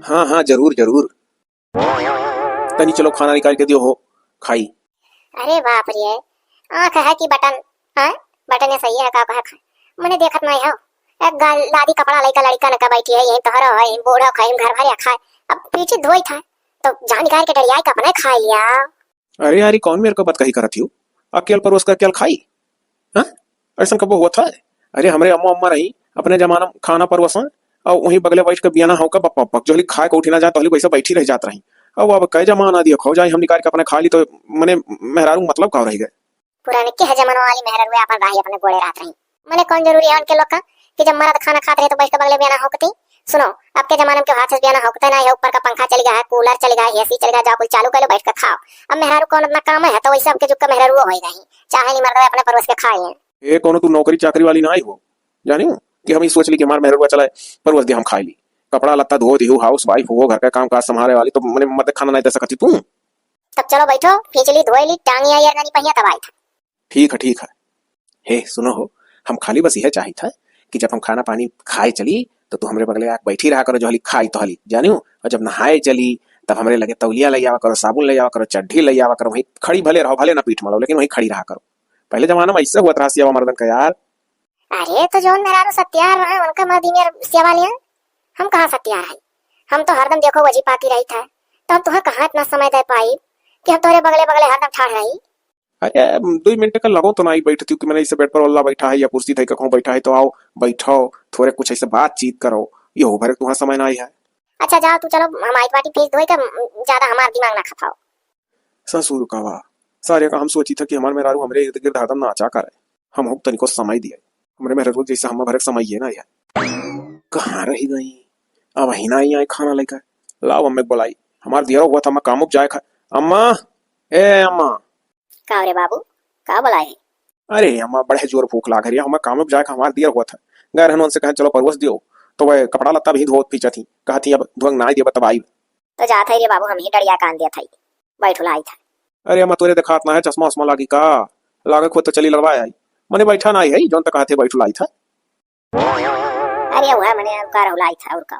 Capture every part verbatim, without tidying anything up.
हाँ, हाँ, जरूर, जरूर। तनी चलो खाना निकाल के दियो हो, खाई। अरे बाप रे, आँख है कि बटन? हाँ, बटन या सही है का कहे खा-, मने देखत नहीं हो। एक गाल लादी कपड़ा लइका लड़िका न का बैठी है, यहीं तोहरो है, यहीं बूढ़ो खाई, घर भर या खाए। अब पीछे धोई था, तो जान निकाल के डरियाई का अपने खा लिया। अरे यार, ई कौन मेर क बतकही करत हियो? अकेल परोस के अकेल खाई? हाँ? अइसन कबो हुआ था? अरे, हमरे अम्मा, अम्मा रही, अपने जमाना में खाना परोसन, और वहीं बगले बैठ के बियाना हौका बक, बक, बक, जोहली खाए के उठी ना जाए, तोहली वैसे बैठी रह जात रही। अब, अब कै जमाना दियो, खो जाए, हम निकाल के अपने खा ली, तो मने मेहरारू मतलब का रह गए? पुराने के जमाना वाली मेहरारू अपन राही अपने गोड़े रहत रही। मने कौन जरूरी है उनके लोग का कि जब मर्द खाना खात रहे तो बैठ के बगले बियाना हौकती? सुनो, अब के जमाना में केहू हाथ से बियाना हौकते ना है, ऊपर का पंखा चल गया है, कूलर चल गया है, एसी चल गया, जाओ कुल चालू कर लो, बैठ के खाओ। अब मेहरारू कौन इतना काम है, तो वैसे अब के जुग का मेहरारू हो गई, चाहे नहीं मर्द अपने परोस के खाए हैं। ए, कोनो तू नौकरी चाकरी वाली ना आई हो, जानियो कि हम ई सोच ली कि हमार मेहरारू चला है, परोस दे हम खाए ली, कपड़ा लत्ता धो दिहू, हाउस वाइफ हो, घर का काम काज संभाले वाली, तो मने मत खाना नहीं दे सकती तू। तब चलो बैठो, खींच ली, धोए ली, टांगी आई यार, नानी पहिया तब आई था। ठीक है, ठीक है। हे, सुनो हो, हम खाली बस यह चाहित है कि जब हम खाना पानी खाए चली, तो तू हमरे बगले आके बैठी रहा करो, जोहली खाई तोहली, जानियो। और जब नहाए चली, तब हमरे लगे तौलिया ले आवा करो, साबुन ले आवा करो, चड्ढी ले आवा करो, वहीं खड़ी भले रहो, भले ना पीठ मलो, लेकिन वहीं खड़ी रहा करो। पहले जमाना में ऐसे हुआ रहा सियावा मर्दन का यार। अरे, तो जौन मेहरारू सत्यार रहा, उनका मर्द ही मेर सियावा लिया। हम कहाँ सत्यार है? हम तो हरदम देखो वजी पाकी रही था, तो हम तुहा कहाँ इतना समय दे पाई कि हम तोहरे बगले बगले हरदम ठाड़ रही? अरे, दुई मिनट का लगो तो ना ही बैठती कि मने इसे बेड पर ओल्ला बैठा है या कुर्सी धई के कहूँ बैठा है, तो आओ, बैठो, थोड़े कुछ ऐसे बातचीत करो, यो भरे तुहा समय ना ही है। अच्छा, जाओ तू, चलो, हम आइत बाटी, फीस धोई के, ज्यादा हमार दिमाग ना खपाओ। ससुर का वाह, सारे का हम सोची था कि हमार मेहरारू हमरे इर्द गिर्द हरदम नाचा करे, हम हुक तनिको समय दिए, हमरे मेहरारू जैसे हम भरे समय ये ना है। कहाँ रही गई? अब ही ना आई, आई खाना लेकर। लाओ अम्मा के बुलाई, हमार दियरो हुआ था, मैं कामुक जाए खा। अम्मा, ए अम्मा। का रे बाबू, का बोला है? अरे अम्मा, बड़े जोर भूख लाग रही है, हमें काम में जाए का हमार दियर हुआ था। गए रहन उनसे कहें, "चलो परोस दियो।" तो वह कपड़ा लत्ता भी धोत फींचत थी, कहत थी, "अब धोंग ना दिया, तब आई।" तो जात है रे बाबू, हम ही डरिया कान दिया था, बैठुला आई था। अरे अम्मा, तोरे देखात ना है, चश्मा उश्मा लागी का? लागे खुद तो चली लड़वा आई। मने बैठा ना आई है, जौन तक कहत है बैठुला आई था। अरे वह मने का रहुलाई था और का,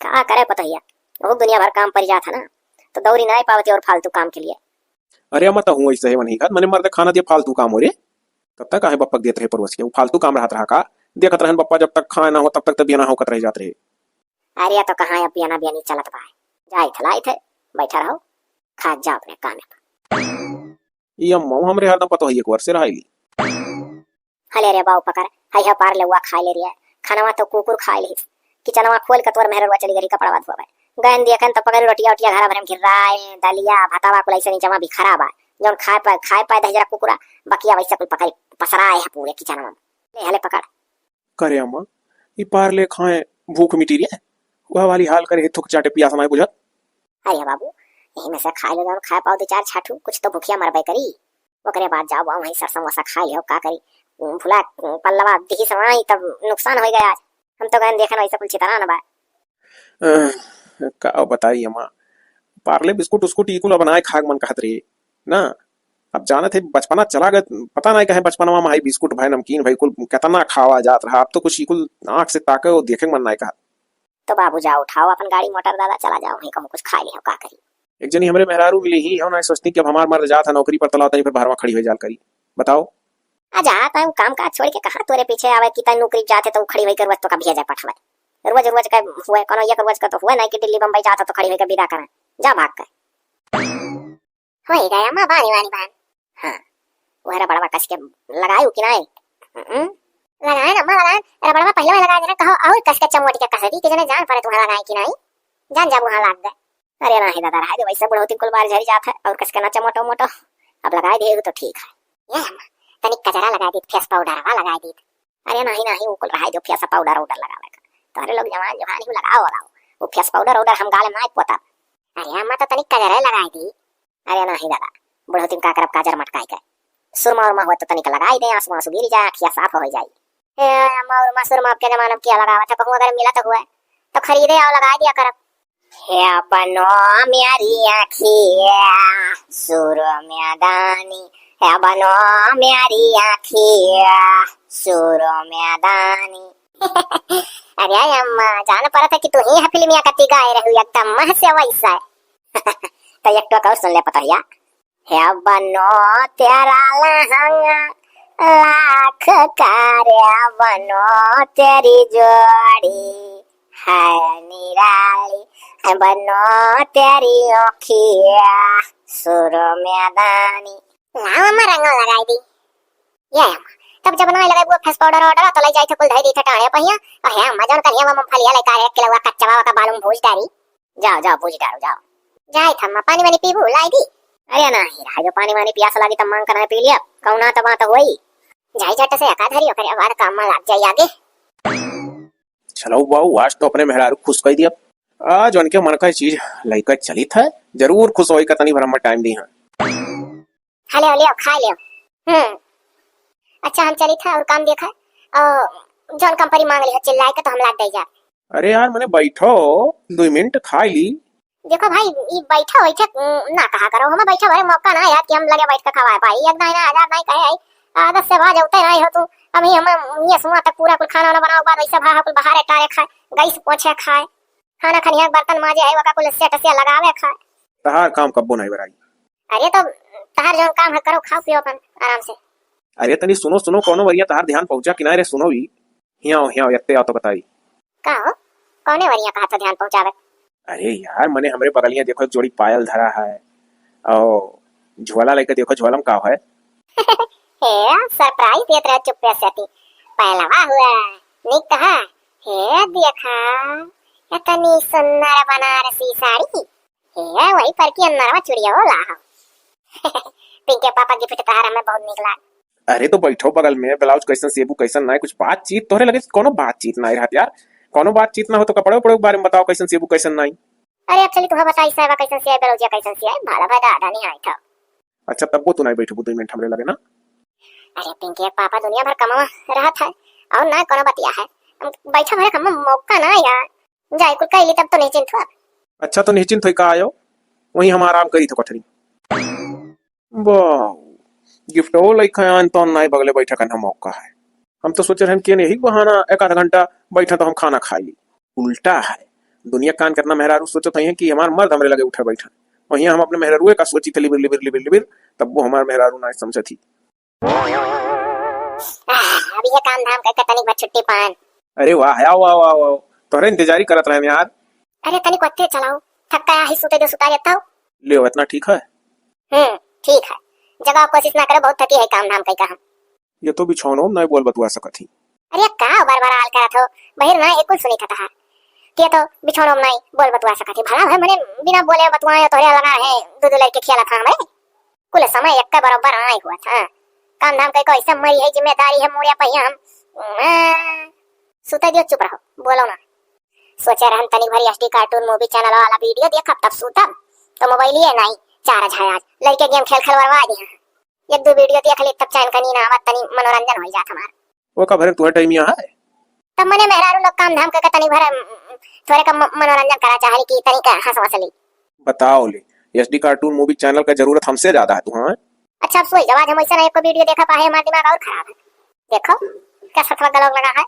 का करे पतोहिया, बहुत दुनिया भर काम पड़ जात है ना, तो दौरी ना पावती और फालतू काम के लिए। अरे अम्मा, तहूँ ऐसे है वही घात, मने मर्द खाना दिया फालतू काम हो रे। तब तक काहे बप्पक देत रहे परोस के, वो फालतू काम रहत रहा का? देखत रहन बप्पा, जब तक खाए ना हो तब तक तो बियाना होकत रह जात रहे। अरे तो कहाँ अब बियाना बियानी चलत बा, जाइत लाई थे, बैठा रहो, खा जाओ अपने काम में। ये अम्मा हमरे हरदम पतोहिए को वर्ष से रहाइली। हले रे बाऊ पकड़, हई है पार ले हुआ खाए ले रिया। खानवा तो कुकुर खाए लिस। किचनवा खोल के तोर मेहररुआ चली गई कपड़वा धोवे। गैन दिया कन तो पकड़ रोटिया उटिया घर भरे में घिर्राए, दलिया, भतावा कुल ऐसे नीचवा बिखरा बा। जौन खाए पाए, खाए पाए दहिजरा कुकुरा, बकिया वैसे कुल पकड़ पसराए है पूरे किचनवा में। ले हले पकड़। करे अम्मा, ई पार ले खाए भूख मिटी रे। वह वाली हाल करे है, थुक चाटे पियास नाय बुझत। अरे बाबू, यही में से खाए ले जौन खाए पाओ दो चार छाठू, कुछ तो भूखिया मरबे करी। ओकरे बाद जाओ, वहीं सर समोसा खाई हो, का करी? भुला पल्लवा दिही समाई, तब नुकसान हो गया आज। हम तो गए देखन, वैसे कुल चितरा न बा। अह, का बताई अम्मा, पार्ले बिस्कुट उस्कुट ई कुल बनाए खाग मन कहत रही ना। अब जानत है, बचपना चला गए, पता नहीं कहे बचपनवा में हाई बिस्कुट भाई, नमकीन भाई, कुल कितना खावा जात रहा। अब तो कुछ ई कुल आँख से ताके और देखे के मन नहीं कहा। तो बाबू जाओ, उठाओ अपन गाड़ी मोटर दादा, चला जाओ, वहीं कहूँ कुछ खा लियो, का करी? एक जनी हमरे मेहरारू मिली ही, हम नहीं सोचती कि अब हमार मर्द जात है नौकरी पर, तलाव तनी पर बाहरवा खड़ी हो जाल करी। बताओ। आ जात है, वो काम काज छोड़ के कहाँ तोरे पीछे आवे कि तै नौकरी जाते तो खड़ी होई के रोज तो का भेजे पठवे। रोज रोज का हुए, कोनो एक रोज का तो हुए नहीं कि दिल्ली बम्बई जाता तो खड़ी होई के विदा करें। जा भाग के। होई गया अम्मा, बानी, बानी, बान। हाँ, वह रबड़वा कस के लगायू कि नाई? हम्म। लगाए ना अम्मा, लगाए। रबड़वा पहले लगा देना, कहो और कस के चमोट के कस दी कि जने जान पड़े तुम्हारा लगाए कि नाई। जान जाबू हाँ लाग गए। अरे नाही दादा, रहे दे, वैसे बुढ़ौती कुल बार झरी जात है, और कस के ना चमोटो मोटो। अब लगाए दे तो ठीक है। ये अम्मा, तनिक कजरा लगाए दी, फेस पाउडरवा लगाए दी। अरे नाही, नाही, वो कुल रहाई दो, फेस पाउडर उडर लगावे का। तोहरे लोग जवान, जवान ही लगाओ, लगाओ। वो फेस पाउडर उडर हम गाले माय पोतब। अरे अम्मा, तो तनिक कजरे लगाई दी। अरे नाही दादा, बुढ़ौती में का करब काजर मटकाई के। सुरमा उरमा हो तो तनिक लगाई दे, आंसू आंसू गिर जाए, अखिया साफ हो जाई। ए अम्मा, उरमा सुरमा अब के जमाना में क्या लगावा था, कहूँ अगर मिला तो हुआ तो खरीदे आओ, लगाई दिया करब। हे बनो मेरी आँखिया, सुर में दानी, हे बनो मेरी आँखिया, सुर में दानी। अरे अम्मा, जान परत है कि तू ही है फिल्मिया कत्ती गाए रहू, एकदम मह से वैसा है। तो एक टोक और सुन ले पतोहिया। हे बनो तेरा लहंगा लाख का रे, बनो तेरी जोड़ी है निराली, है बनो तेरी आँखिया सुरमैदानी। लाओ अम्मा, रंगो लगाई दी। ये अम्मा, तब जब ना लगे वो फेस पाउडर ऑर्डर तो ले जाई थे कुल धई दी थे टाड़े पहिया। और हे अम्मा, जौन करिया वो मूंगफलिया लेकर एक किलो कच्चा बाबा का बालू में भूज डारी। जाओ, जाओ, भूज डारो, जाओ। जाई था अम्मा, पानी वानी पीबू, लाई दी? अरे ना हीरा, जो पानी वानी पियास लागी तब मांग कर पी लिया, कौना तो बात होई। जाई झट से एका धरी, ओकरे बाद काम में लाग जाई आगे। चलो बाऊ, आज तो अपने मेहरारू खुश कर दिया। आज उनके मन का चीज लइका चलित है, जरूर खुश होई का तनी भर हम टाइम दी है। खा ले, ले, खा ले। हम्म। अच्छा, हम चलित है और काम देखा। और जौन कंपनी मांग ली है चिल्लाए के तो हम लाग दे जा। अरे यार, मने बैठो, दो मिनट खा ली। देखो भाई, ई बैठा बैठे, उम, ना कहा करो, हमें बैठा भरे मौका ना यार कि हम लगे बैठ के खवाए पाई। एक दाई ना हजार दाई कहे आई, आदत से बाज उते आई हो तू। अभी हम ये सुआ तक पूरा कुल खाना वाना बनाओ, बाद ऐसा भा कुल बाहर टारे खाए, गैस पोछे खाए, खाना खनिया बर्तन माजे आई, वका कुल सेट से लगावे खाए। तहार काम कब्बो नहीं बराई। अरे तो तहार जौन काम है करो, खाओ पियो अपन आराम से। अरे तनी सुनो, सुनो, कौनो वरिया तहार ध्यान पहुंचा कि ना रे, सुनो भी। हियाओ, हियाओ, यत्ते आओ तो बताई। का हो? कौने वरिया कहा था ध्यान पहुंचावे? अरे यार, मने हमरे बगलिया देखो, एक जोड़ी पायल धरा है, और झोला लेके देखो, झोला में का है? हे, सरप्राइज देत रहे चुप्पे से ती। पहलवा हुआ, निक कहा, हे देखा, इतनी सुंदर बनारसी साड़ी। हे, वही पर की अंदरवा चुड़िया वो ला हो। पिंके पापा गिफ्ट तहार हमें बहुत निक लाग। अरे तो बैठो बगल में, ब्लाउज कैसन सेबू कैसन नाई, कुछ बातचीत, तोहरे लगे कोनो बातचीत नाई रहत यार, कोनो बातचीत ना हो तो कपड़े उपड़े के बारे में बताओ, कैसन सेबू कैसन नाई। अरे अब चली तुहा बताई साहबा कैसन सियाई, ब्लाउजिया कैसन सियाई, भाला भाई दादा नहीं आई था। अच्छा तब्बो तू नाई बैठबू दो मिनट हमरे लगे ना। अरे पिंके पापा दुनिया भर कमावा रहत है और ना कोनो बतिया है, हम बैठा भरे कमा मौका ना यार, जाए कुल कैली तब तो निश्चिंत हुआ। अच्छा तो निश्चिंत होई का आयो, वहीं हम आराम करी तो कठरी। वाह, गिफ्टो लइका आन तो नाई बगले बैठा करना मौका है। हम तो सोचे रहन कि यही बहाना एक आधा घंटा बैठा तो हम खाना खा ली। उल्टा है, दुनिया कान कितना मेहरारू सोचत है कि हमार मर्द हमरे लगे उठे बैठा, वहीं हम अपने मेहरारू का सोची थे लिबिर लिबिर लिबिर लिबिर, तब वो हमार मेहरारू ना समझत ही। आह, अब ये काम धाम करके तनिक भर छुट्टी पान। अरे वाह, आओ, आओ, आओ, आओ। तोहरे इंतजारी करत रहन यार। अरे तनिक ओते चलाओ, थक गया है, सुते दो, सुता देता हूँ। ले, इतना ठीक है? हम्म, ठीक है। जगह कोशिश ना करो, बहुत थकी है काम धाम कई का हम। ये तो बिछौनो नहीं बोल बतुआ सकत ही। अरे का बरबराल करत हो? बहिर ना एक कुल सुनी था तहार। के तो बिछौनो नहीं बोल बतुआ सकत ही। भला है मने बिना बोले बतुआए तोहरे लगा है, दो दो लड़के खेला था हमें। कुल समय एक बरोबर आए हुआ था। काम धाम के कोई सब मरी है, जिम्मेदारी है, मुड़िया पहिया हम। हाँ। सुते दियो, चुप रहो, बोलो ना। सोचे रहन तनी भरी एसडी कार्टून मूवी चैनल वाला वीडियो देखब, तब सूतब। तो मोबाइल ये नहीं, चार्ज है आज, लड़के गेम खेल खेल बर्बाद ही हैं। एक दो वीडियो देख ली, तब चैन का नींद आवत, तनी मनोरंजन हो जात हमार। वो का भरे तुम्हारे टाइम यहाँ है? तब मने मेहरारू लोग काम धाम करके तनी भर, उम, थोड़े का म-, मनोरंजन करा चाह रही कि तनी का हंस वस ली। बताओ ले, एसडी कार्टून मूवी चैनल का जरूरत हमसे ज्यादा है तुम्हें? अच्छा, अब सोई जब आज हम ऐसा नहीं को वीडियो देखा पाए, हमारा दिमाग और खराब है। देखो, क्या सतवा गलौक लगा है।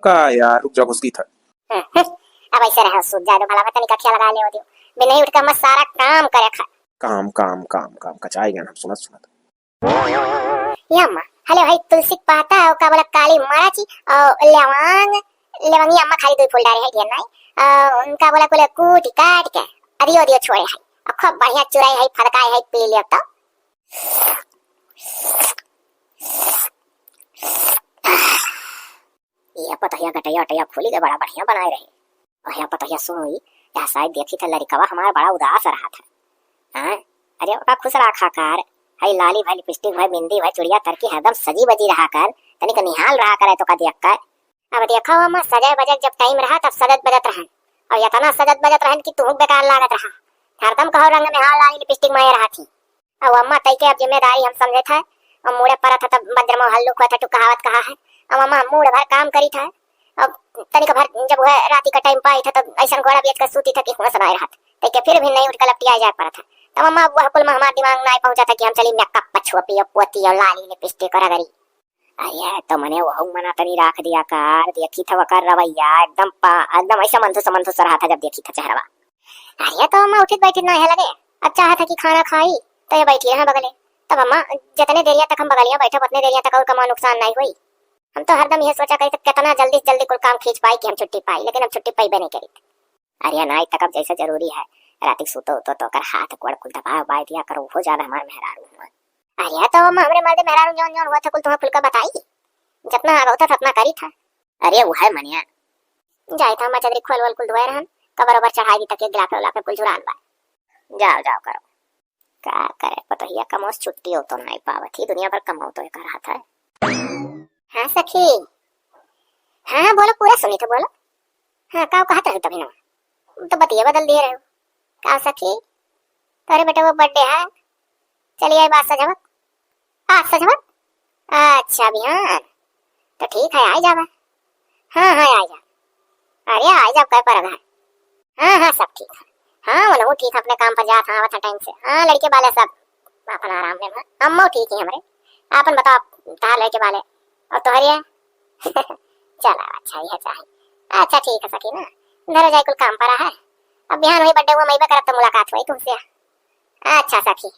का यार, रुक जा, घुसकी था। हम्म, हम्म, अब ऐसे रहो, सूत जाए दो, भला मैं तनी का ख्याल लगा ले दियो। बिना ही उठ के हम सारा काम करे खा। काम, काम, काम, काम, कचाई गया हम सुनत सुनत। ये अम्मा, हले भाई तुलसी के पाता और का बोला काली मरच और लवंग, लवंगी अम्मा खाली दो फूल डाले है, ढेर नहीं। और उनका बोला कुल कूट काट के अदियो अदियो छोड़े है। और खूब बढ़िया चुराई है, फड़काए है, पी लियो तो। ये पतहिया गटैया उटैया खोली के बड़ा बढ़िया बनाए रहे। और यहाँ पतहिया सुई, यहाँ शायद देखी था लड़कवा हमारा बड़ा उदास रहा था। हाँ? अरे ओका खुश रखा कर, हई लाली भाई, लिपस्टिक भाई, बिंदी भाई, चुड़िया तरकी हरदम सजी बजी रहा कर, तनिक निहाल रहा कर, तो का देख कर। अब देखो हम सजे बजे जब टाइम रहा तब सजत बजत रहन, और इतना सजत बजत रहन कि तुहू बेकार लागत रहा। हरदम कहो रंग में हाल लाली लिपस्टिक मारे रहा थी। अब अम्मा तई के अब जिम्मेदारी हम समझे थे, अब मुड़े परत है तब बज्र में हल्लुक हुआ था, तू कहावत कहा है। अब अम्मा मूड भर काम करी था, अब तनिक भर जब वह राती का टाइम पाई था तब ऐसा घोड़ा बेच कर सूती था कि हुआ सुनाए रहा था, तई के फिर भी नहीं उठ कर लपटिया जाए पड़ा था। तब अम्मा अब वह कुल में हमारा दिमाग नहीं पहुंचा था कि हम चली मेकअप पछुआ पियो पोती और लाली लिपस्टिक और रगड़ी। अरे तो मने वहू मना तनी राख दिया कर, देखी था वकर रवैया एकदम पा-, एकदम ऐसा मंथुस मंथुस रहा था जब देखी था चेहरवा। अरे तो अम्मा उठित बैठित ना है लगे, अब चाहत है कि खाना खाई तो ये बैठी रहे बगले। तब अम्मा जितने देरिया तक हम बगलिया बैठब उतने देरिया तक और कमा नुकसान नहीं हुई। हम तो हरदम ये सोचा करी तो कितना जल्दी से जल्दी कुल काम खींच पाई कि हम छुट्टी पाई, लेकिन हम छुट्टी पाइबे नहीं करी। अरे नाई तक अब जैसे जरूरी है, राती सूतो उतो तो ओकर हाथ गोड़ कुल दबाए उबाए दिया करो, हो ज्यादा हमार मेहरारू हुआ। अरे तो हम हमरे मर्दे मेहरारू जौन जौन हुआ था कुल तुम्हें खुल का बताई, जितना आगा होता था उतना करी था। अरे वो है मनिया। जाए था हम चदरी खोल वोल कुल धोए रहन, कबर ओबर चढ़ाई दी तक एक गिलाफे उलाफे कुल जुरान बा। जाओ जाओ करो। का करे पतोहिया कमौस छुट्टी हो तो नहीं पावत ही, दुनिया भर कमाओ तो एक हाथ है। हाँ सखी। हाँ हाँ बोलो, पूरा सुनी थे बोलो। हाँ का कहत रहे तभी ना, तो बतिया बदल दिए रहे हो। का सखी, तोरे बेटे वो बर्थडे है, चलिए आज सजवत। आज सजवत? अच्छा बिहान, तो ठीक है आई जावा। हाँ हाँ आई जा। अरे आई जाब कह पर है। हाँ हाँ सब ठीक है। हाँ वो ठीक है, अपने काम पर जात हाँ आवत है टाइम से। हाँ लड़के वाले सब अपन आराम में हैं, अम्मा ठीक ही हमरे। आपन बताओ, तहार लड़के वाले और तोहरे? चला अच्छा ही है चाहे। अच्छा ठीक है सखी ना, धरो जाए कुल काम पर है। अब बिहान हुई बर्थडे हुआ मैं करब तो मुलाकात हुई तुमसे। अच्छा सखी।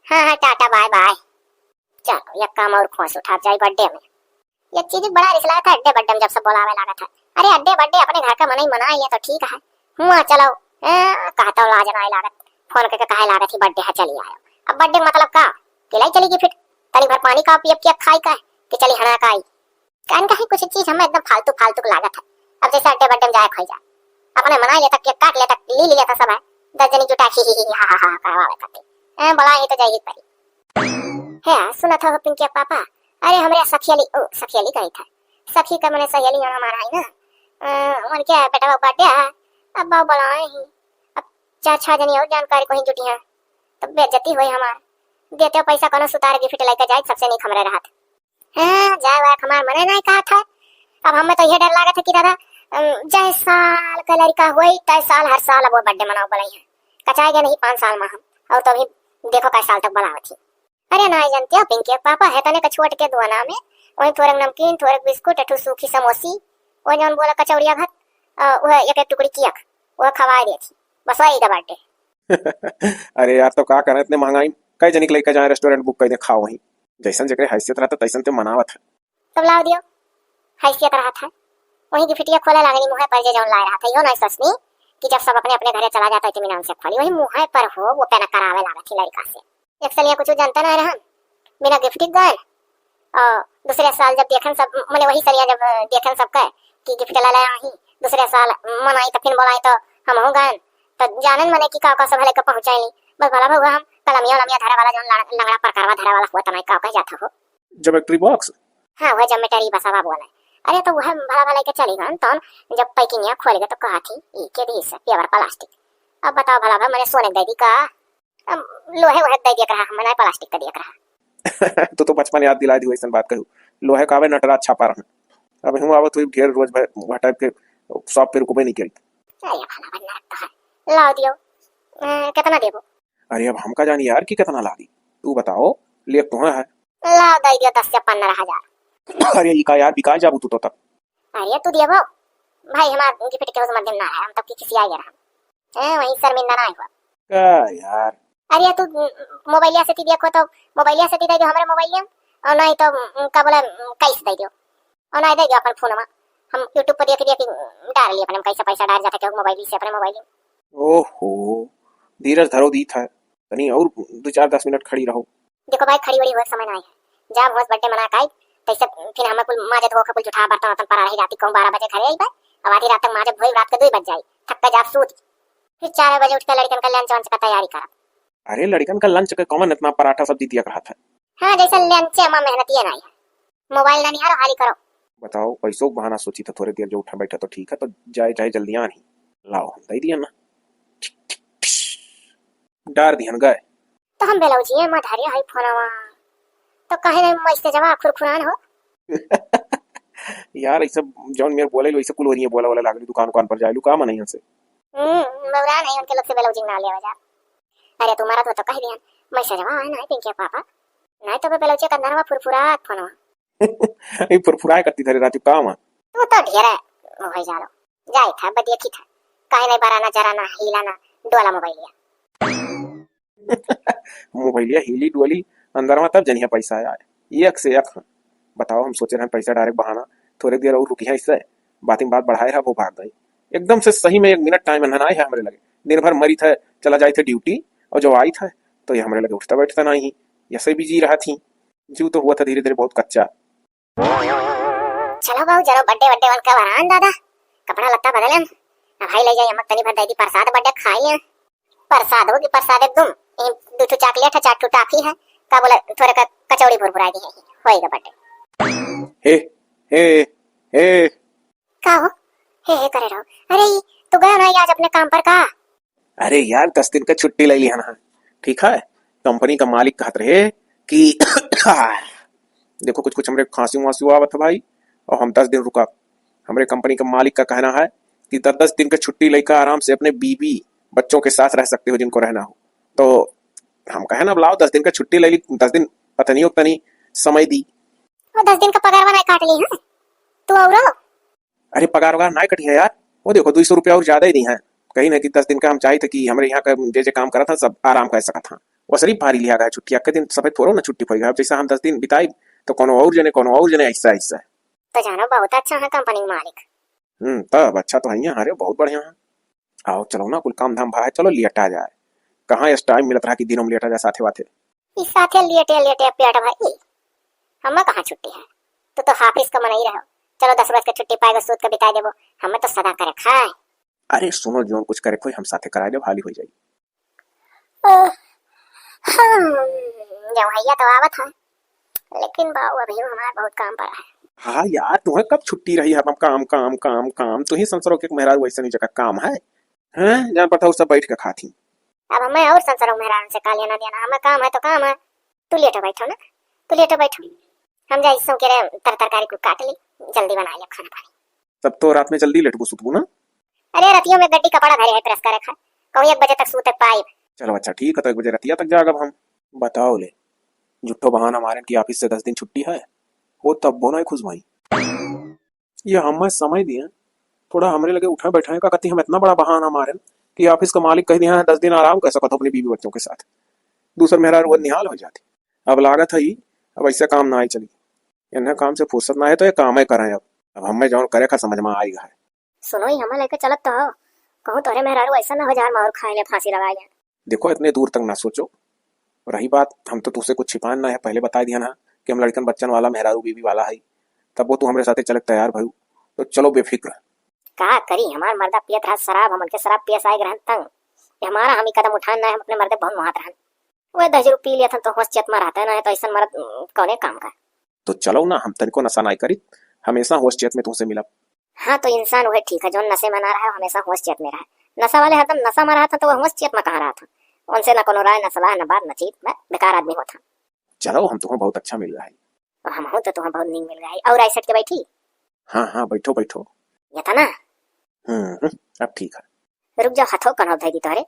हाँ हाँ टाटा बाय बाय। चलो एक काम और खोस उठा जाए बर्थडे में। ये चीज बड़ा रिसलात है, अड्डे बड्डे में जब सब बोलावे लागत है। अरे अड्डे बड्डे अपने घर का मनई मनाए ये तो ठीक है। हुआ चलो, ए, कहता लाज ना लागत। फोन करके कहे लागत ही बर्थडे है चली आयो। अब बर्थडे मतलब का? किलाई चली गिफ्ट। तनी भर पानी का पियब किया खाई का कि चली हना का आई। कान का ही कुछ चीज हमें एकदम फालतू फालतू के लागत है। अब जैसे अड्डे बड्डे में जाए खाई जा, अपने मनाए लेता केक काट लेता ली लिया था सब है। दस जनी जुटा ही ही ही हा हा हा करवावे खातिर। ए, बोला ये तो जाए ही परी। हे, सुनत हो पिंकिया पापा, अरे हमरे सखियली, ओ, सखियली कही था, सखी का मने सहेली जौन हमारा है ना, अ, उनके बेटवा बर्थडे है, अब बाबू बुलाए ही, अब चार छह जनी और जानकारी कोई जुटी है, तब बेइज्जती होई हमार। देते हो पैसा कोनो सुतार गिफ्ट लेके जाए, सबसे नीक हमरे रहत। हाँ, जाए वाए हमार मने नहीं कहत है। अब हमें तो ये डर लागत है कि दादा, अम, जय साल का लड़का होई, तय साल हर साल अब वो बर्थडे मनाओ बोलाई है। कचाए गए नहीं पाँच साल में हम, और तो अभी देखो कई साल तक बनावत ही। अरे नाई जानते हो पिंकी, पापा है तने का छोट के दुआना में, वही थोड़क नमकीन, थोड़क बिस्कुट, एक ठो सूखी समोसी, वो जौन बोला कचौड़िया भात, अ, वह एक एक टुकड़ी कियक, वह खवाए दिए थी। बस वही का बर्थडे। अरे यार, तो का करें इतने महंगाई में? कई जनी के लइका जाए रेस्टोरेंट बुक कर दे, खाओ वहीं। जैसन जेकरे हैसियत रहता तैसन ते मनावत है। तब लाव दियो, हैसियत रहत है। वहीं गिफ्टिया खोले लागनी मुँह पर जे जौन लाए रहत है, यो नहीं सोचनी कि जब सब अपने अपने घरे चला जाता है इतमान से खोली, वही मुँह पर हो वो पेना करावे लागत ही लड़का से। एक सलिया कुछ जानता ना रहन, बिना गिफ्ट गए, और दूसरे साल जब देखन सब, मने वही सलिया जब देखन सब कहे कि गिफ्ट ला लाया ही, दूसरे साल मनाई तो फिर बोलाई तो हम हो गए, तो जानन मने कि का का सब हले के पहुँचाई। बस भला भगवा हम कलमिया उलमिया धरे वाला जौन लड़-, लंगड़ा प्रकारवा धरे वाला हुआ तना का कह जाता हो। ज्योमेट्री बॉक्स? हाँ, वह ज्योमेट्री बसवा बोला। अरे तो वह भला भला के चली गन, तौन जब पैकिंगिया खोल गए तो कहा थी, ई के दी से पेपर प्लास्टिक। अब बताओ भला भला मने सोने दे दी का? अब लोहे वहे दे दिया रहा, मने प्लास्टिक का दिया रहा। तू तो बचपन याद दिला दी, वैसन बात कहू। लोहे का आवे नटराज छापा रहन। अब हम आवत हुई ढेर रोज भर वह टाइप के शॉप पे रुकबे नहीं करी। अरे भला भला तो है। लाओ दियो। अ, कितना देबो? अरे अब हमका जानी यार कि कितना लागी, तू बताओ, ले तो है। लाओ दे दियो दस से पन्द्रह हजार। अरे ई का यार, बिकाए जाबू तू तो तब। अरे तू दियो भाई, हमार गिफ्ट के उस मध्यम ना है, हम तब की खिसिया गया हम। हैं, वही शर्मिंदा ना हुआ। का यार? अरे तू मोबाइलिया से ती देखो तो, मोबाइलिया से ती दे दो हमारे मोबाइलिया, और नहीं तो उम, का बोला, उम, कैश दे दो, और नहीं दे दो अपन फोन में, हम YouTube पर देख देख के डाल लिए अपने कैसे पैसा डाल जाता क्यों मोबाइल से अपने मोबाइल में। ओहो, धीरज धरो दी था, तनी और दो चार दस मिनट खड़ी रहो। देखो भाई, खड़ी बड़ी हुए समय ना है, जब होश बर्थडे मना काई, तैसे फिर हमें कुल माजे धो के कुल जुठा बर्तन वर्तन पड़ा रही, रात को बारह बजे घरे आई भाई, अब आधी रात तक माजे धोई, रात के दो बज जाई, थक के जाब सूत, फिर चार बजे उठ के लड़कन का लंच वंच का तैयारी करब। अरे लड़कन का लंच के कौन इतना पराठा सब्जी दिया रहा था? हाँ, जैसे लंच में मेहनतिया ना है, मोबाइल ना निहारो, हाली करो। बताओ, पैसों का बहाना सोची था, थोड़े देर जो उठा बैठा तो ठीक है, तो जाए चाहे जल्दी आनी, लाओ हम दे दिया ना, डार दिहन गए। तो हम ब्लाउजिया में धरे हई फोनवा, तो कहे नहीं मैसेजवा खुरखुरान हो। यार, ऐसे जौन मेरे बोले लो, ऐसे कुल हो रही है, बोला वाला लागली, दुकान उकान पर जाए लू, काम नहीं से। हम्म, बौरा नहीं, उनके लोग से ब्लाउजिंग ना लेवा जा। अरे, तू मरद हो तो कह दिहन, मैसेजवा है ना, पिंकिया पापा, नहीं तो ब्लाउजिया का अंदरवा फुरफुरात फोनवा। ई फुरफुराए कत्ती धरे रहती काम है। तू तो ढेर हो जालो। जाए था, बदिया की था। काहे नहीं बराना, जराना, हिलाना, डोला मोबाइलिया। मोबाइलिया हिली डोली, अंदर में तब जनिया पैसा आए। एक से एक है। बताओ, हम सोचे रहे पैसा direct बहाना, थोड़े देर और रुकी है इससे, बात में बात बढ़ाए रहा, वो भाग गई। एकदम से सही में एक मिनट time नहीं है हमरे लगे। दिन भर मरी था, चला जाए थे duty, और जब आई था, तो ये हमरे लगे उठता बैठता नहीं ही, ऐसे busy रहा थी। जीव तो हुआ था धीरे धीरे बहुत कच्चा। चलो बाबू, चलो, birthday, birthday वन कब आ रहा है दादा? कपड़ा लत्ता बदले हम। अब भाई ले जाए, हमक तनी भर दे दी प्रसाद, birthday खाई ले। प्रसाद होगी, प्रसाद एकदम। ए, दो ठो chocolate है, चार ठो toffee है। का बोला, थोड़े का कचौड़ी भुरभुरा दी है। होएगा birthday। हे, हे, हे। का हो? हे, हे करे रहो। अरे, ई तू गया ना आज अपने काम पर का? अरे यार, दस दिन का छुट्टी ले लिया ना, ठीक है? कंपनी का मालिक कहत रहे कि देखो, कुछ कुछ हमरे खांसी वांसी आवत है भाई, और हम दस दिन रुका। हमरे कंपनी का मालिक का कहना है कि दस दस दिन का छुट्टी लेकर आराम से अपने बीवी बच्चों के साथ रह सकते हो, जिनको रहना हो। तो हम कहे ना, अब लाओ, दस दिन का छुट्टी ले ली, दस दिन पत्नी उतनी समय दी। वो दस दिन का पगार नहीं काट ली है तू? और अरे, पगार वगार ना कटी है यार। वो देखो, दो सौ रुपया और ज्यादा ही दी हैं। कहीं ना कि दस दिन का हम चाहित है कि हमरे यहाँ का जे जे काम करत हैं, सब आराम कर सकत हैं। वो शरीफ भारी लिया गया छुट्टी, अक्के दिन सफेद थोड़ो ना छुट्टी पाई। अब जैसा हम दस दिन बिताई, तो कोनो और जने, कोनो और जने, ऐसा, ऐसा। तो जानो, बहुत अच्छा है कंपनी के मालिक। हम्म, तब अच्छा तो है यहाँ, अरे, बहुत बढ़िया है। आओ, चलो ना, कुल काम धाम भा है, चलो, लियटा जाए। कहाँ इस time मिलत रहा कि दिनों में लियटा जाए साथे वाथे। ई साथे लेटे लेटे पेट भरी। हमें कहाँ छुट्टी है? तू तो हाफिस का मनई रहो। चलो, दस रोज के छुट्टी पाएगो, सूत के बिताई देबो। हमें तो सदा करे खाए। अरे सुनो, जोन कुछ करे कोई हम साथे कराए देब, हाली हो जाई। ओह, हम, जब भैया तो आवत है, लेकिन बाबू अभी हमार बहुत काम पड़ा है। हाँ यार, तुम्हें कब छुट्टी रही है? हम काम, काम, काम, काम। तू ही संसारों के मेहरारू वैसे नहीं जगह काम है, हैं? जान पड़ता वो सब बैठ के खाती। अब हमें और संसारों मेहरारू से का लेना देना, हमें काम है तो काम है। तू लेटो बैठो ना, तू लेटो बैठो। हम जाई सो के रे तर-, तरकारी कुल काट ली, जल्दी बना ले खाना पानी। तब तो रात में जल्दी लेटबू सुतबू ना? अरे रतियों में गड्डी कपड़ा धरे है प्रेस करे खा, कहूँ एक बजे तक सूते पाइब। चलो अच्छा ठीक है, तो एक बजे रतिया तक जागब हम। बताओ ले, झूठो बहाना मारन कि ऑफिस से दस दिन छुट्टी है, वो तब वो नहीं खुश भाई। ये हमें समय दिए, थोड़ा हमरे लगे उठा बैठा है का कहती हम इतना बड़ा बहाना मारन कि ऑफिस का मालिक कह दिया है दस दिन आराम कर सकत हो अपनी बीवी बच्चों के साथ। दूसर मेहरारू निहाल हो जाती। अब लागत है ई, अब ऐसे काम ना आई चली। इन्हें काम से फुर्सत ना है तो ये काम ही करें अब। अब हमें जौन करे का समझ में आएगा है। सुनो, ई हमें लेके चलत तो हो, कहूँ तोहरे मेहरारू ऐसा ना हो जाए मार खाए ले, फांसी लगाए ले। देखो, इतने दूर तक ना सोचो। रही बात, हम तो तुझसे कुछ छिपान ना है, पहले बता दिया ना कि हम लड़कन बच्चन वाला, मेहरारू बीवी वाला है, तब वो तू हमरे साथे चले तैयार भयू, तो चलो बेफिक्र। का करी, हमार मर्दा पियत रहा शराब, हम उनके शराब पिए से आए रहन तंग। ये हमारा हम ही कदम उठान ना है, हम अपने मर्दे बहुत मुहात रहन। वह दस रुपये लिया था तो होश चेत में रहता है ना, है तो ऐसा मर्द, उम, कौने काम का। तो चलो ना, हम तनिको नशा नाई करी, हमेशा होश चेत में तुमसे मिलब। हाँ, तो इंसान वह ठीक है, जो नशे में ना रहे, हमेशा होश चेत में रहे। नशा वाले हरदम नशा में रहत हैं, तो वह होश चेत में कहाँ रहत हैं? उनसे ना कोनो राय, ना सलाह, ना बात, ना चीत, बे-, बेकार आदमी होत हैं। चलो, हम तुम्हें बहुत अच्छा मिल रहा है। और हम हो तो तुम्हें बहुत नीक मिल रहा है। और आई सट के बैठी। हाँ, हाँ, बैठो, बैठो। ये था ना? हम्म, हम्म, अब ठीक है। रुक जाओ, हाथों कन्हौ धई दी तोहरे।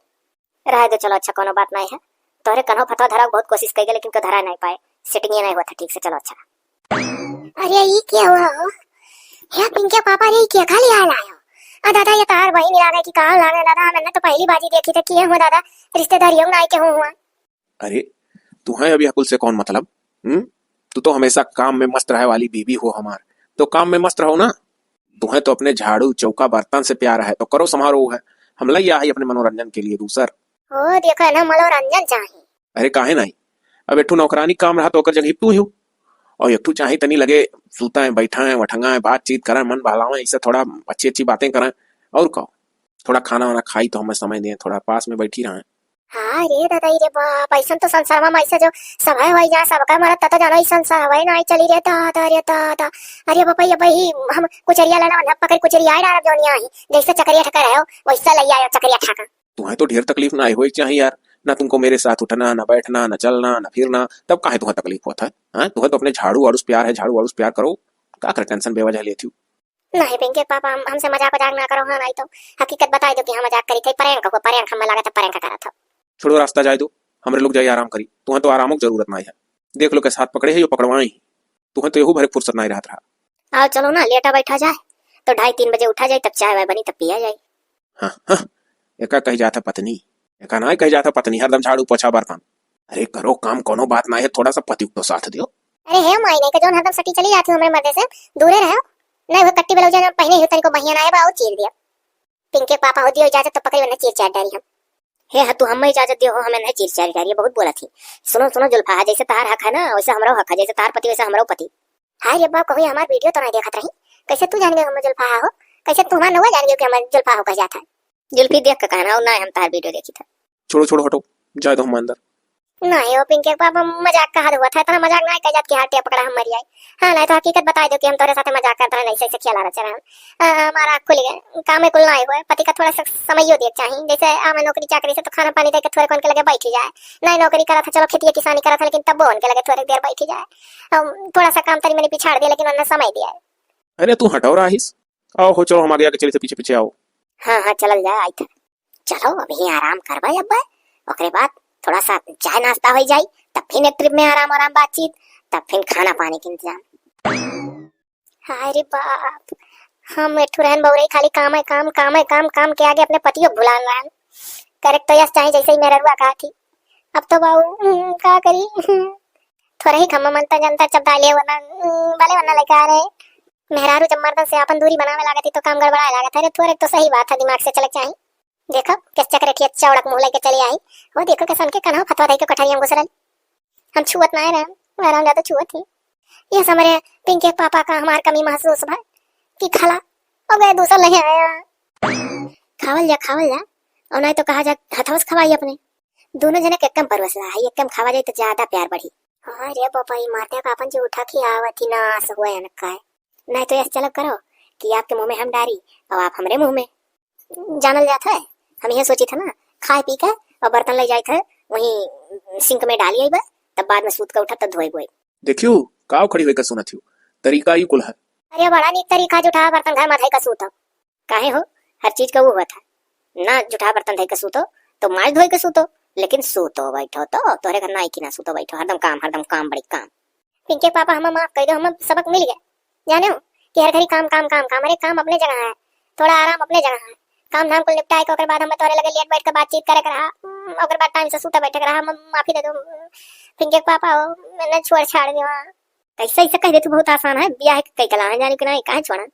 रहे दो, चलो अच्छा, कोनो बात नहीं है। तोहरे कन्हौ फतवा धराव बहुत कोशिश कई गए, लेकिन को धरा नहीं पाए, सेटिंग ये नहीं हुआ था ठीक से। चलो अच्छा। अरे, ई क्या हुआ हो? हे पिंके पापा रे, ई क्या खा लिया लायो? आ दादा, ये तार वही मिला गए कि कहाँ लागे दादा, मैंने तो पहली बाजी देखी थी कि ये हुआ दादा, रिश्तेदारियों में आए के हुआ हुआ। अरे, तुम्हें अभी अकुल से कौन मतलब? हम्म? तू तो हमेशा काम में मस्त रहे वाली बीवी हो हमार, तो काम में मस्त रहो ना। तुम्हें तो अपने झाड़ू, चौका, बर्तन से प्यार है, तो करो, संभारो है। हम लइया है अपने मनोरंजन के लिए दूसर। ओ, देखो ना, मनोरंजन चाही। अरे, काहे नहीं? अब एक ठो नौकरानी काम रहा, तो ओकर जगह तू ही हो। और एक ठो चाही तनी लगे, सूता है, बैठा है, वठंगा है, बातचीत करें, मन बहलावें, इससे थोड़ा अच्छी अच्छी बातें करें। और का? थोड़ा खाना वाना खाई तो हमें समय दें, थोड़ा पास में बैठी रहें। हाँ रे दादा, रे बाप, ऐसन तो संसार में ऐसे जो सब है वही, जहाँ सबका मरत, तब तो जानो, ई संसार हवाई ना आई चली रे दादा, रे दादा। अरे बापा, ये भाई, हम कुचरिया लेना, बंधा पकड़ कुचरिया आई डालब जोनिया ही, जैसे चकरिया ठकर है, वैसा ले आयो चकरिया ठाका। तुम्हें तो ढेर तकलीफ ना आई होई चाहिए यार, ना तुमको मेरे साथ उठना, ना बैठना, ना चलना, ना फिरना, तब काहे तुम्हें तकलीफ होता है? हाँ, तुम्हें तो अपने झाड़ू वाड़ू से प्यार है, झाड़ू वाड़ू से प्यार करो, का कर टेंशन बेवजह लेती हो? नहीं पिंकी पापा, हम, हमसे मजाक वजाक ना करो, हाँ, नहीं तो हकीकत बताई दो कि हम मजाक करी थे, prank हो, prank हमें लगा था, prank करा था। छोड़ो, रास्ता जाए दो, हमरे लोग जाए आराम करी, तुम्हें तो आरामों की जरूरत ना है। देख लो कैसे हाथ पकड़े है, यो पकड़वाए ही। तुहैं तो एहू भरे फुर्सत नाहीं रहत रहा। आओ चलो ना, लेटा बैठा जाए, तो ढाई तीन बजे उठा जाए, तब चाय वाय बनी, तब पिया जाए। हाँ, हाँ, एका कही जात है पत्नी, एका नाहीं कही जात है पत्नी, हरदम झाड़ू पोछा बर्तन। अरे करो काम, कौनो बात नाहीं है, थोड़ा सा पति को तो साथ दियो। अरे हे माई, नाहीं के जौन हरदम सटी चली जाती हो हमरे मर्दे से, दूरे रहो। नाहीं वो कट्टी ब्लाउज जौन पहने हो, तनिको बहिया नाहीं बा, और चीर दियो। पिंके के पापा हो दियो इजाजत तो पकड़ी, वरना चीर चार डारी हम। हे हतू, हम इजाजत दियो हो, हमें नाहीं चीर चार डारी, बहुत बोला थी। सुनो, सुनो जुल्फा, जैसे तहार हक है ना, वैसे हमरो हक है, जैसे तहार पति, वैसे हमरो पति। हाय रे बा, कहूँ हमार वीडियो तो नाहीं देखत रही, कैसे तू जान गयो हम जुल्फा हो, कैसे तू हमार नौआ जान गयो कि हम जुल्फा हो कह जात है। जुल्फी देख के कहना, और नाहीं हम तहार वीडियो देखी था। छोड़ो, छोड़ो, हटो, जाए दो हम अंदर। नाहीं हो पिंके के पापा, मजाक कहा हुआ था, इतना मजाक नाहीं कह जात कि हाथ पकड़ा हम मर जाए। हाँ, नाहीं तो हकीकत बताई दो कि हम तोरे साथे मजाक करत रहन, ऐसे, ऐसे खेला रहे रहन। आ, हमारा आँख खुल गए, काम में कुल नाहीं हुए, पति का थोड़ा सा समयो दिए के चाही। जैसे आवे नौकरी चाकरी से तो खाना पानी दे के थोड़े कौन के लगे बैठ जाए, नाहीं नौकरी करत है, चलो खेतिया किसानी करत है, लेकिन तब वो उनके लगे थोड़े देर बैठ जाए, हम थोड़ा सा काम तनी मनी पिछाड़ दिए, लेकिन उन्हें समय दिया है। अरे तू हटो राहिस, आओ हो, चलो हम आगे आगे चली थे, पीछे पीछे आओ। हाँ, हाँ, चलल जाए, आई थे। चलो, अभी आराम करबे अब्बे, ओकरे बाद थोड़ा सा चाय नाश्ता हो जाई, तब फिर एक ट्रिप में आराम आराम बातचीत, तब फिर खाना पानी के इंतजाम। हाय रे बाप, हम एक ठो रहन बउरई, खाली काम है काम, काम है काम, काम के आगे अपने पतियों को भुलान रहन। करे के तो यस चाही, जैसे ही मेहररुआ कहा थी। अब तो बाऊ, हम्म, का करी? थोड़ा ही खम्मा मनता जनता चबदा ले वरना, हम्म, भले वरना लइका रहे। मेहरारू जब मर्दन से आपन दूरी बनावे लागत ही तो काम गड़बड़ाए लागत है रे। थोड़े तो सही बात है, दिमाग से चले के चाही। देखो, किस चक्कर ठिया चौड़क मुँह लेके चली आई। वो देखो, किसन के कन्हो फतवा दे के कोठरिया में घुसरल। हम छुअत नाहीं रहन, वो हरामजादा छुअत ही। ये समरे पिंके के पापा का हमार कमी महसूस भा कि खाला, अब गए दूसर नहीं आया। खावल जा, खावल जा, और नाहीं तो कहा जा, हथवस खवाई अपने। दोनों जने के एकदम परवसला है, एकदम खावा जाए तो ज्यादा प्यार बढ़ी। हाँ रे बाबा, ई मर्दे का अपन जूठा खियावत ही नास हुआ है न का है। नाहीं तो यस चलब करो कि आपके मुँह में हम डारी और आप हमरे मुँह में। जानल जात है, हम यह सोचित है ना, खाए पी के और बर्तन ले जाइत है, वहीं सिंक में डाली आइबे, तब बाद में सूत के उठब, तब धोए बोए। देखियो, काव खड़ी होइके सुनत हियो, तरीका ई कुल है। अरे बड़ा नीक तरीका, जूठा बर्तन घर में धइके सूतब। काहे हो, हर चीज का वो होत है ना, जूठा बर्तन धइके सूतो, तो माज धोइके सूतो, लेकिन सूतो बैठो तो तोहरे घर नाई की ना सूतो बैठो, हरदम काम, हरदम काम, बड़ी काम। पिंके पापा, हमें माफ कर दो, हमें सबक मिल गया। जाने हो कि हर घड़ी काम, काम, काम, काम, अरे काम अपने जगह है, थोड़ा आराम अपने जगह है। काम धाम कुल निपटाए के ओकर बाद हम तोरे लगे लेट बैठ के बातचीत करे के रहा, हम्म, ओकर बाद टाइम से सूते बैठे के रहा, हम माफी दे दो। पिंके पापा हो, मैंने छोड़ छाड़ दिया। कैसे ऐसे कह दे तू, बहुत आसान है, ब्याह के कई कला है, जाने कि नहीं, काहे छोड़ा?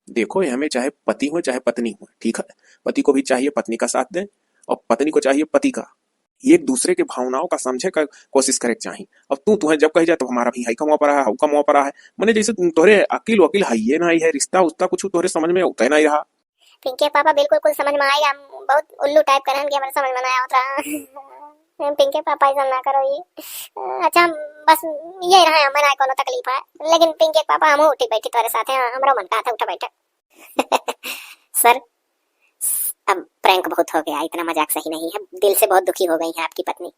देखो, ये हमें चाहे पति हो चाहे पत्नी हो, ठीक है, पति को भी चाहिए पत्नी का साथ दे और पत्नी को चाहिए पति का। एक दूसरे के भावनाओं का समझे का कोशिश करे के चाही। अब तू, तुहे जब कही जाए, तब हमारा भी हई कमवा पर है, हऊ कमवा पर है, मने जैसे तोहरे अकिल वकिल हइये नाहीं है, रिश्ता उश्ता कुछ तोहरे समझ में उतरे नाहीं रहा। पिंके पापा, बिल्कुल कुल समझ में आई, हम बहुत उल्लू टाइप करन कि हमारे समझ में ना आवत रहा। पिंके पापा, ऐसा ना करो ये। अच्छा, हम बस ये रहा, हमें ना कोनो तकलीफ है, लेकिन पिंके पापा, हम उठी बैठी तोरे साथ हैं, हमरो मन का था उठा बैठा। सर, अब प्रैंक बहुत हो गया, इतना मजाक सही नहीं है। दिल से बहुत दुखी हो गई है आपकी पत्नी।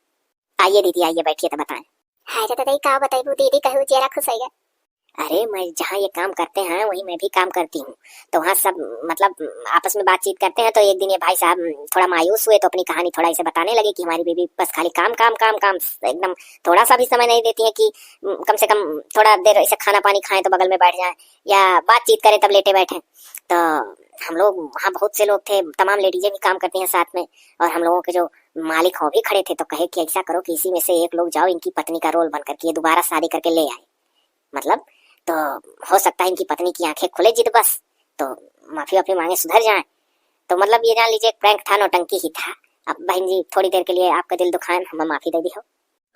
आइए दीदी, आइए, बैठिए तो बताएं। हाय रे दादा, ई का बताइबू दीदी, कहू चेहरा खुश हो गया। अरे, मैं जहाँ ये काम करते हैं, वहीं मैं भी काम करती हूँ, तो वहाँ सब, मतलब, आपस में बातचीत करते हैं। तो एक दिन ये भाई साहब थोड़ा मायूस हुए, तो अपनी कहानी थोड़ा इसे बताने लगे कि हमारी बीवी बस खाली काम, काम, काम, काम, एकदम थोड़ा सा भी समय नहीं देती है कि कम से कम थोड़ा देर इसे खाना पानी खाएं तो बगल में बैठ जाएं, या बातचीत करें तब लेटे बैठे। तो हम लोग वहाँ बहुत से लोग थे, तमाम लेडीजें भी काम करती हैं साथ में, और हम लोगों के जो मालिक हो भी खड़े थे, तो कहे कि ऐसा करो कि इसी में से एक लोग जाओ, इनकी पत्नी का रोल बन करके ये दोबारा शादी करके ले आए, मतलब, तो हो सकता है इनकी पत्नी की आंखें खुले जिद बस, तो माफी वाफी मांगे, सुधर जाए। तो मतलब ये जान लीजिए, एक प्रैंक था, नौटंकी ही था। अब बहन जी थोड़ी देर के लिए आपका दिल दुखाएं, हम माफी दे दी हो।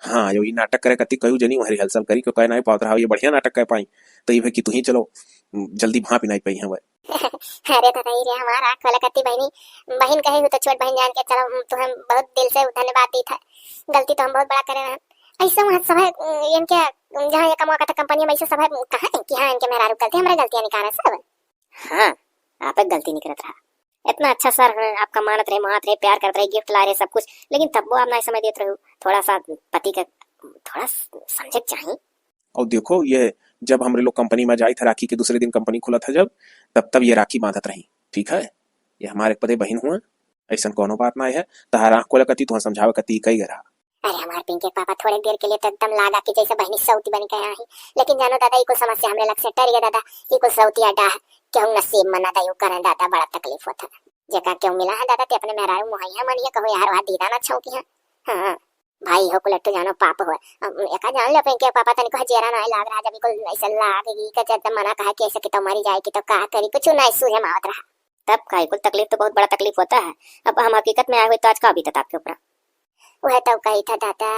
हाँ, यो ई नाटक करे कती कयू जनी वहाँ रिहर्सल करी, क्यों कहे नाई पावत रहा, ये बढ़िया नाटक कह पाई। तो ये कि तू ही चलो, जल्दी भाप ही नाई पाई है वह। अरे दादा, ई रे हमार आँख वाला कती बहनी, बहन कहे हो तो छोट बहन जान के चलो, तुहे बहुत दिल से धन्यवाद दी था। गलती तो हम बहुत बड़ा करे रहन। ऐसे वहाँ सब है, इनके, जहाँ ये कमवा करता कंपनी में, ऐसे सब है, कहाँ है कि हाँ, इनके मेहरारू गलती, हमारे गलतियाँ निकाले सब। हाँ, आप एक गलती नहीं करत रहा। इतना अच्छा सर हैं, आपका मानत रहे, मानत रहे, प्यार करत रहे, गिफ्ट ला रहे, सब कुछ, लेकिन तब वो आप ना समय देत रहो। थोड़ा सा पति के थोड़ा समझे के चाही। और देखो, ये जब हमरे लोग कंपनी में जाई था, राखी के दूसरे दिन कंपनी खुला था जब, तब, तब ये राखी बांधत रही, ठीक है? ये हमारे पदे बहिन हुआ, ऐसन कोनो बात ना है। तहार आँख खोले कती, तुहाँ समझावे कती कई गरा। अरे हमार पिंकी के पापा, थोड़े देर के लिए तो एकदम लागा कि जैसे बहनी सौती बन के आई, लेकिन जानो दादा, ई कुल समस्या हमरे लग से टरि गए दादा। ई कुल सौती अड्डा है, केहू नसीब मना दे, यू करें दादा, बड़ा तकलीफ होता है। जेका केहू मिला है दादा, ते अपने मेहरारू मुहैया मनिए कहो यार, वहाँ दीदा ना छौकी है। हाँ भाई हो, कुलट्टू जानो पाप हो। अब एका जान ले पिंकी के पापा, तनिको जेरा ना लाग रहा, जब ई कुल ऐसे लाग गई का जब मना कहा कि ऐसे कि तो मरी जाए कि तो का करी, कुछ ना सूझे मावत रहा। तब का, ई कुल तकलीफ तो बहुत बड़ा तकलीफ होता है। अब हम हकीकत में आए हुए तो आज का बीतत आपके ऊपर? वह तो कही था दादा।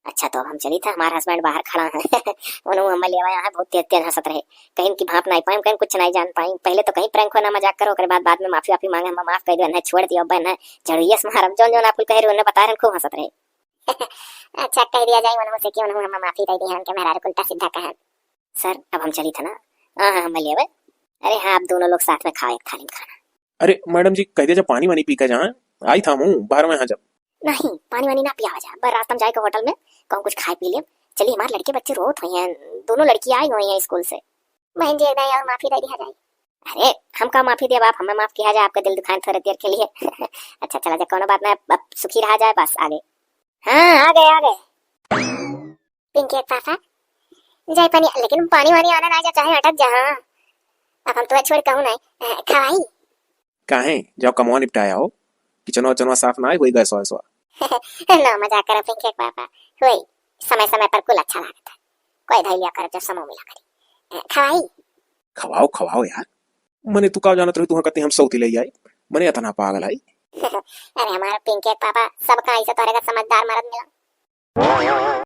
अच्छा, तो अब हम चली था, हमार हस्बैंड बाहर खड़ा है। उन्हों हमें लेवा यहाँ बहुत तेज तेज हंसत रहे, कहीं कि भाप नहीं पाई, कहीं कुछ नहीं जान पाई। पहले तो कहीं प्रैंक हो ना, मजाक करो, ओकरे बाद बाद में माफी वाफी मांगे, हम माफ कर दियो, उन्हें छोड़ दियो, अब उन्हें झड़िया से मारब, जौन जौन आप कुल कह रहे हो, उन्हें बता रहे, खूब हंसत रहे। अच्छा, कह दिया जाए उन्हों से कि उन्हों हमें माफी दे दी है, उनके मेहरारू कुल उल्टा सीधा कहा। सर, अब हम चली था ना। हाँ हाँ, हम लेवे। अरे हाँ, आप दोनों लोग साथ में खाओ एक थाली में खाना। अरे मैडम जी, कह दिया जब पानी वानी पी के जाए, आई था मुँह बाहर में, हाँ जब। नहीं, पानी वानी ना पियावा जा, बस रास्ता में जाए के होटल में कहूँ कुछ खाए पी ले। चलिए, हमारे लड़के बच्चे रोत हुए हैं, दोनों लड़की आई हुई हैं स्कूल से। बहन जी, एक दाई और माफी दे दिया जाए। अरे, हम का माफी देब, आप हमें माफ किया जाए, आपका दिल दुखाए थोड़े देर के लिए। अच्छा, चला जा, कोनो बात ना, अब सुखी रहा जाए, बस आगे। हाँ, आ गए, आ गए। पिंकी के पापा, जाए पानी, लेकिन पानी वानी आना ना जा, चाहे अटक जा। हाँ, अब हम तुम्हें छोड़ कहूँ नहीं। अ, खवाई? काहे? जाओ कमवा निपटाया हो, किचनवा उचनवा साफ ना होई, गैसवा वैसवा। ना, मजाक करो पिंकी के पापा, होई, समय समय पर कुल अच्छा लागत है, कोई धैलिया कर जो समूह मिला करी। अ, खवाई? खवाओ खवाओ यार, मने तू का जानत रही, तुहा कते हम सौती ले आई, मने इतना पागल आई। अरे हमारे पिंकी के पापा, सबका ऐसे तोहरे का समझदार मरद मिला।